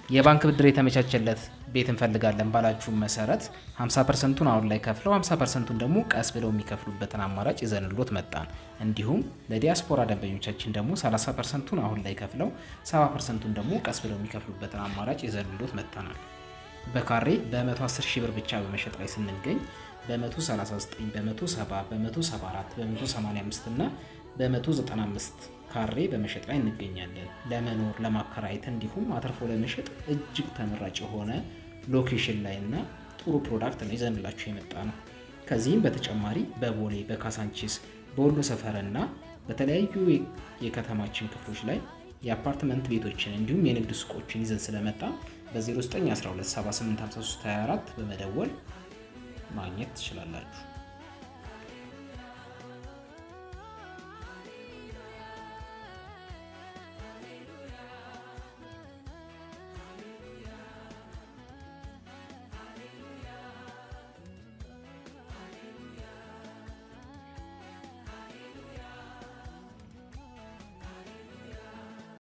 የባንክ ብድር የተመቻቸለት ቤት እንፈልጋለን ባላችሁ መሰረት 50%ቱን አሁን ላይ ከፍለው 50%ቱን ደግሞ ቀስ ብለው የሚከፍሉበትን አማራጭ ይዘንሎት መጣን። እንዲሁም ለዲያስፖራ ደንበኞቻችን ደግሞ 30%ቱን አሁን ላይ ከፍለው 70%ቱን ደግሞ ቀስ ብለው የሚከፍሉበትን አማራጭ ይዘንሎት መጥተናል። በካሬ በ110 ሺህ ብር ብቻ በመሸጥ ላይ ስንገኝ በ139፣ በ170፣ በ174፣ በ185 እና በ195 ካሬ በመሸጥ ላይ እንገኛለን። ለመኖር፣ ለማከራየት እንዲሁም አትርፎ ለመሸጥ እጅግ ተመራጭ የሆነ location ላይ እና ጥሩ product ነው ይዘንላችሁ የመጣነው። ከዚህም በተጨማሪ በቦሌ፣ በካሳንቺስ፣ በወሎ ሰፈር እና በተለያዩ የከተማችን ክፍሎች ላይ የአፓርትመንት ቤቶችን እንዲሁም የንግድ ሱቆችን ይዘን ስለመጣ በ0912785324 በመደወል ማግኘት ትችላላችሁ።